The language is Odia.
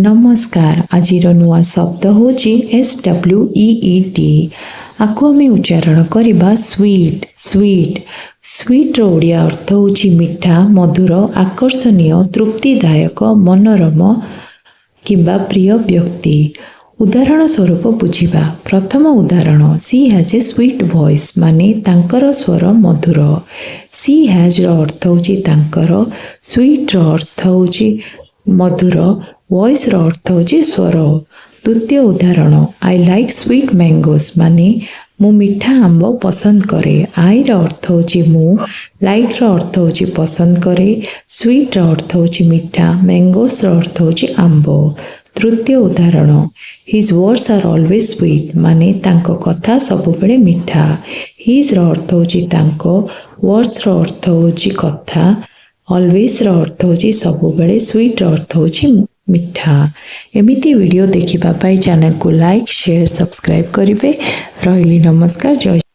ନମସ୍କାର। ଆଜିର ନୂଆ ଶବ୍ଦ ହେଉଛି SWEET। ଆକୁ ଆମେ ଉଚ୍ଚାରଣ କରିବା ସ୍ୱିଟ୍, ସ୍ୱିଟ୍। ସ୍ୱିଟ୍ର ଓଡ଼ିଆ ଅର୍ଥ ହେଉଛି ମିଠା, ମଧୁର, ଆକର୍ଷଣୀୟ, ତୃପ୍ତିଦାୟକ, ମନୋରମ କିମ୍ବା ପ୍ରିୟ ବ୍ୟକ୍ତି। ଉଦାହରଣ ସ୍ୱରୂପ ବୁଝିବା। ପ୍ରଥମ ଉଦାହରଣ, "She has a sweet voice" ମାନେ ତାଙ୍କର ସ୍ୱର ମଧୁର। ସି ହ୍ୟାଜ୍ର ଅର୍ଥ ହେଉଛି ତାଙ୍କର, ସ୍ୱିଟ୍ର ଅର୍ଥ ହେଉଛି ମଧୁର, ଭଏସ୍ର ଅର୍ଥ ହେଉଛି ସ୍ୱର। ଦ୍ୱିତୀୟ ଉଦାହରଣ, "I like sweet mangoes" ମାନେ ମୁଁ ମିଠା ଆମ୍ବ ପସନ୍ଦ କରେ। ଆଇର ଅର୍ଥ ହେଉଛି ମୁଁ, ଲାଇକ୍ର ଅର୍ଥ ହେଉଛି ପସନ୍ଦ କରେ, ସ୍ୱିଟ୍ର ଅର୍ଥ ହେଉଛି ମିଠା, ମ୍ୟାଙ୍ଗୋସ୍ର ଅର୍ଥ ହେଉଛି ଆମ୍ବ। ତୃତୀୟ ଉଦାହରଣ, "His words are always sweet" ମାନେ ତାଙ୍କ କଥା ସବୁବେଳେ ମିଠା। ହିଜ୍ର ଅର୍ଥ ହେଉଛି ତାଙ୍କ, ୱାର୍ଡ଼ସର ଅର୍ଥ ହେଉଛି କଥା, ଅଲୱେଜ୍ର ଅର୍ଥ ହେଉଛି ସବୁବେଳେ, ସ୍ୱିଟ୍ର ଅର୍ଥ ହେଉଛି ମିଠା। ଏମିତି ଭିଡ଼ିଓ ଦେଖିବା ପାଇଁ ଚ୍ୟାନେଲକୁ ଲାଇକ୍, ସେୟାର, ସବସ୍କ୍ରାଇବ୍ କରିବେ। ରହିଲି, ନମସ୍କାର, ଜୟ